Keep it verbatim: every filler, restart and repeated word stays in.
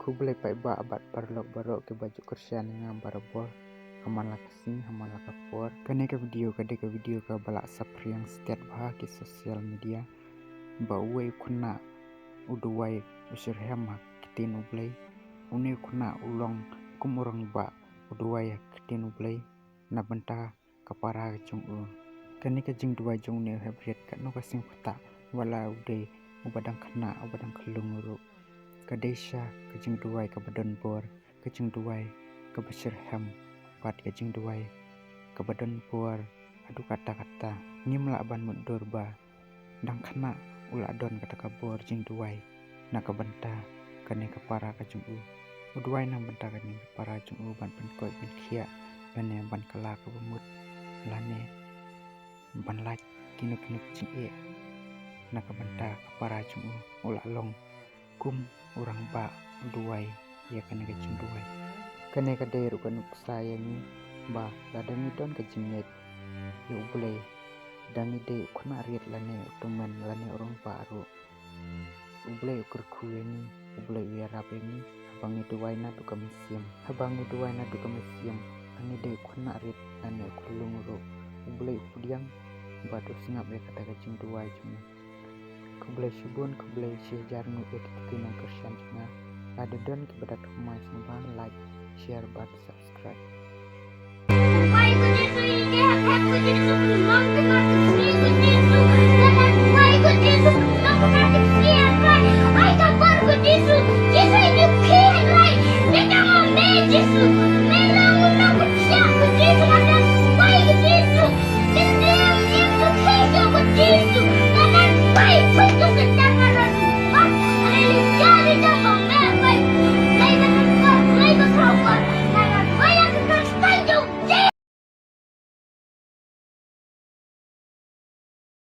Khublei paidbah bad paralok baroh kiba ju kyrshan ïa nga barabor ha man la ka sngi ha man la ka por. Kane ka video ka dei ka video kaba la saphriang stet bha ha ki social media ba uwei u khynnah u duwai u shitrhem ha ka ktien U Blei. Une u khynnah u long kum u rangbah u duwai ha ka ktien U Blei na bynta ka para ka jong u. Kane ka jingduwai jong une u hep riat katno ka sngewthuh wat la u dei uba dang khynnah uba dang khyllung ruh. Ka dei sha ka jingduwai kaba don bor, ka jingduwai kaba shitrhem bad ka jingduwai kaba don bor haduh katta katta. Ngim lah ban mutdur ba dang khynnah u la don kata ka bor jingduwai na ka bynta kane ka para ka jong u. U duwai na bynta kane ka para jong u ban pynkoit pynkhiah lane ban kylla kaba mut lane ban lait kino kino ki jingeh na ka bynta ka para jong u. U la long kum u rangbah u duwai ïa kane ka jingduwai. Kane ka dei ruh ka nuksa ïa ngi ba lada ngi don ka jingngeit ïa U Blei, da ngi dei u khynnah riat lane u tymmen lane u rangbah ruh, U Blei u kyrkhu ïa ngi, U Blei u ïarap ïa ngi haba ngi duwai naduh ka mynsiem. Haba ngi duwai naduh ka mynsiem, da ngi dei u khynnah riat lane u khyllung ruh, U Blei u pdiang bad u sngap ïa kata ka jingduwai jong ngi. Khublei shibun, khublei shihajar nguh ïa kito ki nongkyrshan jong nga. Lada don kiba da thymmai sngewbha like, share bad subscribe.